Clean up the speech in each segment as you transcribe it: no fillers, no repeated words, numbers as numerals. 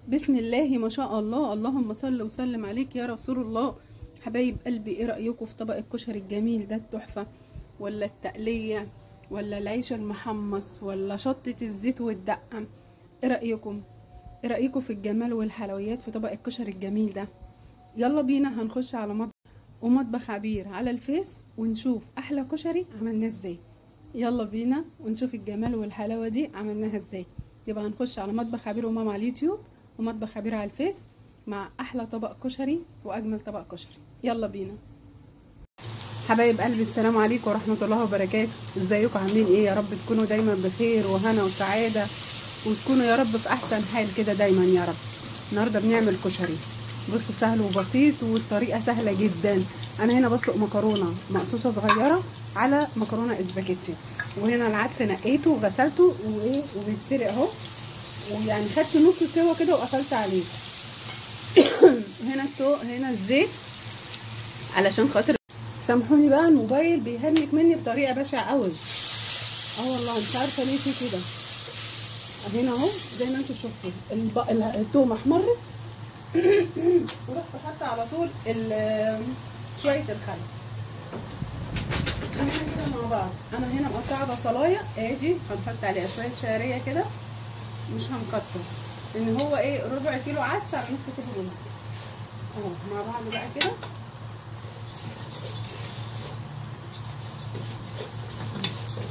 بسم الله ما شاء الله، اللهم صل وسلم عليك يا رسول الله. حبايب قلبي، ايه رأيكم في طبق الكشري الجميل ده التحفة؟ ولا التقلية، ولا العيش المحمص، ولا شطة الزيت والدقة؟ ايه رأيكم؟ ايه رأيكم في الجمال والحلويات في طبق الكشري الجميل ده؟ يلا بينا هنخش على مطبخ ومطبخ عبير على الفيس ونشوف احلى كشري عملناه ازاي. يلا بينا ونشوف الجمال والحلاوة دي عملناها ازاي. يبقى هنخش على مطبخ عبير وماما على اليوتيوب ومطبخ عبير على الفيس مع احلى طبق كشري واجمل طبق كشري. يلا بينا. حبايب قلبي، السلام عليكم ورحمة الله وبركاته. ازيكم عاملين ايه؟ يا رب تكونوا دايما بخير وهنا وسعادة، وتكونوا يا رب في احسن حال كده دايما يا رب. النهارده بنعمل كشري، بصوا سهل وبسيط والطريقة سهلة جدا. انا هنا بسلق مكرونه مقصوصة صغيرة على مكرونه اسباجيتي، وهنا العدس نقيته وغسلته وايه وبيتسلق اهو، ويعني خدت نص سوا كده وقفلت عليه. هنا هنا الزيت علشان خاطر سامحوني بقى، الموبايل بيهنك مني بطريقة بشعة قوي. والله مش عارفه ليه في كده. هنا اهو زي ما انتم شفتوا التومه احمرت، ورحت حاطه على طول شوية الخل. احنا كده مع بعض. انا هنا مقطعه بصلايه ادي، هنحط عليها شوية شعرية كده، مش هنكتر لان هو ايه ربع كيلو عدس على نص كيلو رز اهو مع بعض بقى كده.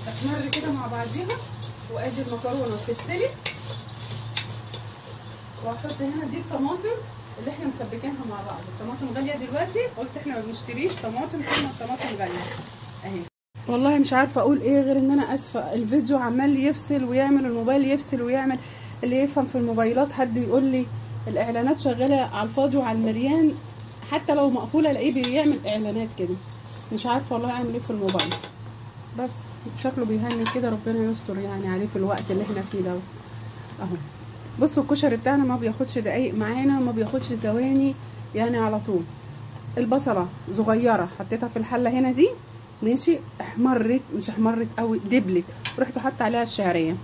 تحمر كده مع بعضيها، وادي المكرونه بتتسلق. وهحط هنا دي الطماطم اللي احنا مسبكينها مع بعض. الطماطم غالية دلوقتي، قلت احنا ما بنشتريش طماطم طول ما الطماطم غالية اهي. والله مش عارفه اقول ايه غير ان انا اسفه، الفيديو عمال يفصل ويعمل، الموبايل يفصل ويعمل. اللي يفهم في الموبايلات حد يقول لي الاعلانات شغالة على الفاضي وعلى المليان، حتى لو مقفولة الاقيه بيعمل اعلانات كده. مش عارفه والله اعمل ايه في الموبايل، بس شكله بيهنج كده، ربنا يستر يعني عليه في الوقت اللي احنا فيه ده اهو. بصوا الكشري بتاعنا ما بياخدش دقايق معانا، ما بياخدش ثواني يعني، على طول. البصله صغيرة حطيتها في الحلة هنا دي ماشي، احمرت مش احمرت قوي، دبلت، رحت حاطه عليها الشعرية.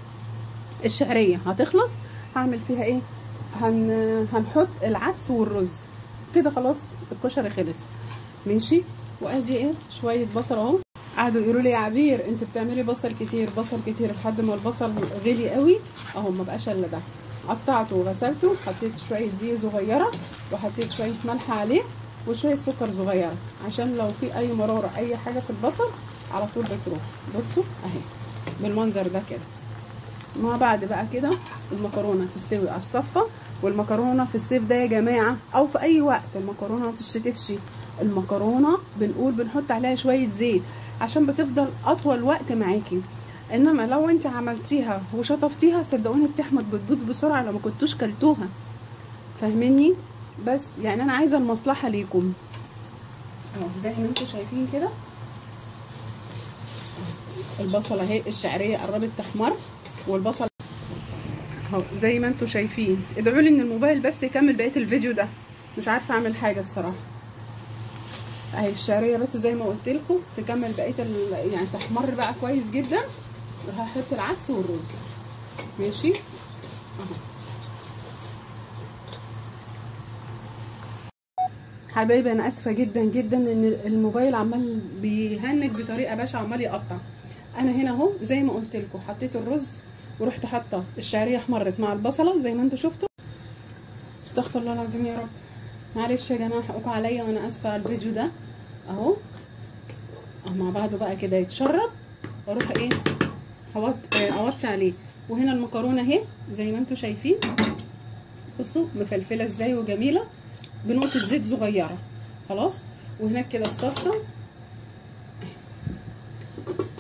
الشعرية هتخلص هعمل فيها ايه؟ هنحط العدس والرز كده، خلاص الكشري خلص ماشي. وادي ايه شوية بصل اهو. قعدوا يقولوا لي يا عبير انت بتعملي بصل كتير بصل كتير، لحد ما البصل غلي قوي اهو، ما بقاش الا ده. قطعته وغسلته، حطيت شوية دقيق صغيرة وحطيت شوية ملح عليه وشوية سكر صغيرة، عشان لو في اي مرارة اي حاجة في البصل على طول بتروح. بصوا اهي بالمنظر ده كده مع بعض بقى كده. المكرونه تستوي على الصفة، والمكرونه في الصيف ده يا جماعة او في اي وقت المكرونه ما بتشتفش. المكرونه بنقول بنحط عليها شوية زيت عشان بتفضل اطول وقت معاكي، انما لو انت عملتيها وشطفتيها صدقوني بتحمض، بتبوظ بسرعة لو ما كنتوش كلتوها، فاهميني؟ بس يعني انا عايزه المصلحة ليكم اهو زي ما انتم شايفين كده. البصله اهي، الشعرية قربت تحمر، والبصل اهو زي ما انتم شايفين. ادعوا لي ان الموبايل بس يكمل بقية الفيديو ده، مش عارفه اعمل حاجة الصراحة. اهي الشعرية بس زي ما قلت لكم تكمل بقية يعني تحمر بقى كويس جدا. وهحط العدس والرز ماشي اهو. حبايبي انا اسفه جدا جدا ان الموبايل عمال بيهنج بطريقة بشعة، عمال يقطع. انا هنا اهو زي ما قلت لكم حطيت الرز ورحت حاطه الشعرية، احمرت مع البصله زي ما انتم شفتوا. استغفر الله العظيم يا رب، معلش يا جماعة حقكم عليا وانا اسفه على الفيديو ده اهو. مع بعضه بقى كده يتشرب، واروح ايه اوطي عليه. وهنا المكرونه اهي زي ما انتم شايفين، بصوا مفلفله ازاي وجميلة، بنقطة زيت صغيرة خلاص. وهناك كده الصلصه،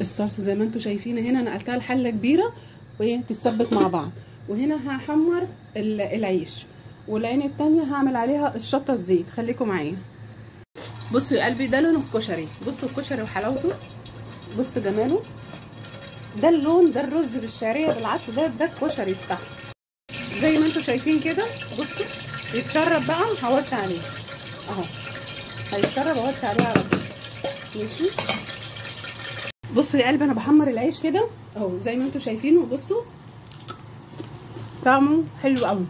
الصلصه زي ما انتم شايفين هنا نقلتها لحله كبيرة وايه تتسبك مع بعض. وهنا هحمر العيش، والعين التانية هعمل عليها الشطه الزيت. خليكم معايا. بصوا يا قلبي ده لون الكشري، بصوا الكشري وحلاوته، بصوا جماله. ده اللون ده الرز بالشعريه بالعدس، ده الكشري الصح زي ما انتم شايفين كده. بصوا يتشرب بقى، هوطي عليه اهو، هيتشرب اهوطي عليه على طول ماشي. بصوا يا قلبي انا بحمر العيش كده اهو زي ما انتم شايفين، وبصوا طعمه حلو قوي.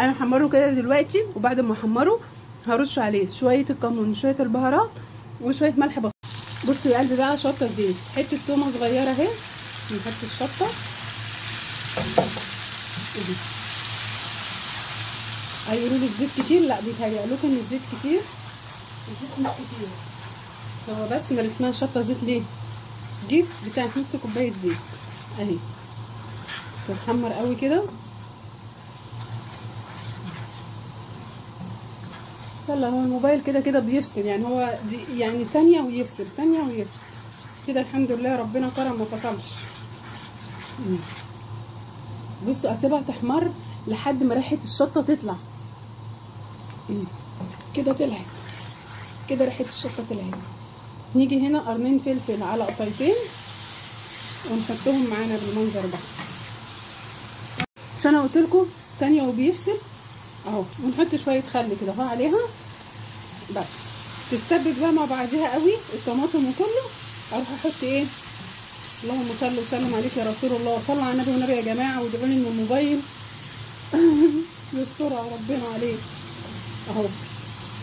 انا هحمره كده دلوقتي، وبعد ما احمره هرش عليه شوية الكمون وشوية البهارات وشوية ملح بسيط. بصوا يا قلبي بقى، شطه زيت، حتة تومة صغيرة اهي، نحط الشطه. هيقولوا لي الزيت كتير، لا بيتهيأ لكم ان الزيت كتير، الزيت مش كتير، هو بس ما اسمها شطه زيت ليه؟ دي بتاعت نص كوباية زيت اهي، تتحمر قوي كده. يلا هو الموبايل كده كده بيفصل، يعني هو دي يعني ثانية ويفصل، ثانية ويفصل كده. الحمد لله ربنا كرم ما فصلش. بصوا اسيبها تحمر لحد ما ريحه الشطه تطلع كده، طلعت كده ريحه الشطه طلعت. نيجي هنا قرنين فلفل على قطعتين ونحطهم معانا بالمنظر ده، عشان انا قلت لكم ثانية وبيفصل اهو. ونحط شوية خل كده اهو عليها، بس تتسبك بقى مع بعضيها قوي الطماطم وكله. اروح احط ايه، اللهم صل وسلم عليك يا رسول الله، صلوا على النبي والنبي يا جماعة، وادعوا لي ان الموبايل يسترها ربنا عليه اهو.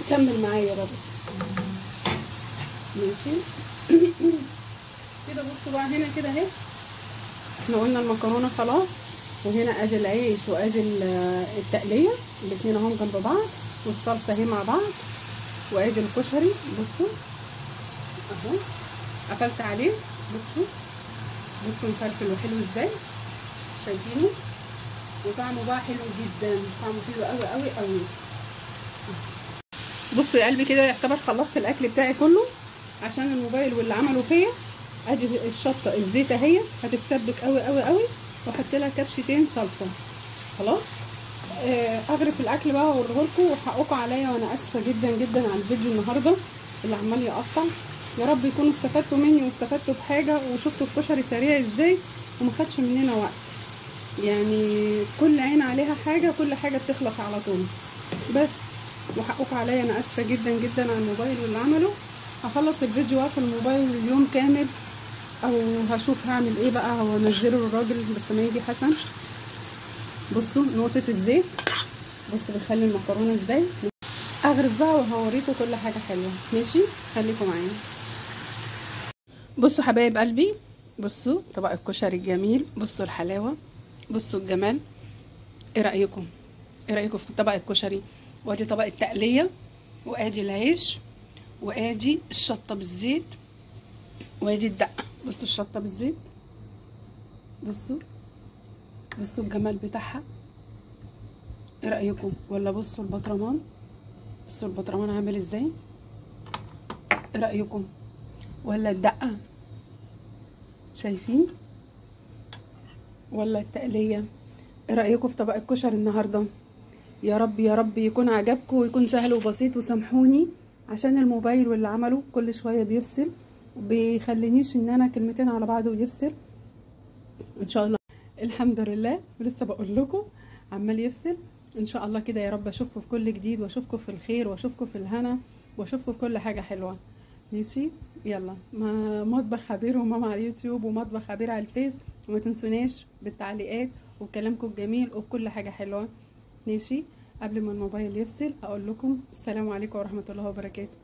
كمل معايا يا رب، ماشي كده. بصوا بقى هنا كده اهي، احنا قلنا المكرونه خلاص، وهنا ادي العيش وادي التقليه الاثنين اهم جنب بعض، والصلصه اهي مع بعض، وادي الكشري. بصوا اهو قفلت عليه. بصوا بصوا مفلفل وحلو ازاي، شايفينه؟ وطعمه بقى حلو جدا، طعمه حلو قوي قوي قوي. بصوا يا قلبي كده يعتبر خلصت الاكل بتاعي كله، عشان الموبايل واللي عمله فيا. ادي الشطه الزيت اهي هتتسبك قوي قوي قوي، واحط لها كبشتين صلصه خلاص. اغرف الاكل بقى واوريه لكم، وحقكم عليا وانا اسفه جدا جدا على الفيديو النهارده اللي عمال يقطع. يا رب يكونوا استفدتوا مني واستفدتوا بحاجة، وشفتوا الكشري سريع ازاي وما خدش مننا وقت، يعني كل عين عليها حاجة، كل حاجة بتخلص على طول. بس وحقكم عليا، انا اسفه جدا جدا على الموبايل واللي عمله. هخلص الفيديو واقفل الموبايل اليوم كامل، او هشوف هعمل ايه بقى، هو انزله للراجل بس ما يجي حسن. بصوا نقطة الزيت، بصوا بنخلي المكرونه ازاي. اغرف بقى وهوريكم كل حاجة حلوة، ماشي؟ خليكم معايا. بصوا حبايب قلبي، بصوا طبق الكشري الجميل، بصوا الحلاوة، بصوا الجمال. ايه رايكم؟ ايه رايكم في طبق الكشري؟ وادي طبق التقليه، وادي العيش، وادي الشطه بالزيت، وادي الدقة. بصوا الشطه بالزيت، بصوا بصوا الجمال بتاعها. ايه رايكم؟ ولا بصوا البطرمان، بصوا البطرمان عامل ازاي. ايه رايكم؟ ولا الدقة، شايفين؟ ولا التقليه؟ ايه رايكم في طبق الكشري النهارده؟ يا رب يا رب يكون عجبكم ويكون سهل وبسيط، وسامحوني عشان الموبايل واللي عمله كل شوية بيفصل، وبيخلينيش ان انا كلمتين على بعض ويفصل. ان شاء الله الحمد لله ولسه بقول لكم عمال يفصل. ان شاء الله كده يا رب اشوفكم في كل جديد، واشوفكم في الخير، واشوفكم في الهنا، واشوفكم في كل حاجة حلوة. ماشي، يلا مطبخ عبير وماما على اليوتيوب، ومطبخ عبير على الفيس، وما تنسوناش بالتعليقات وبكلامكم الجميل وبكل حاجة حلوة. ماشي، قبل ما الموبايل يفصل اقول لكم السلام عليكم ورحمة الله وبركاته.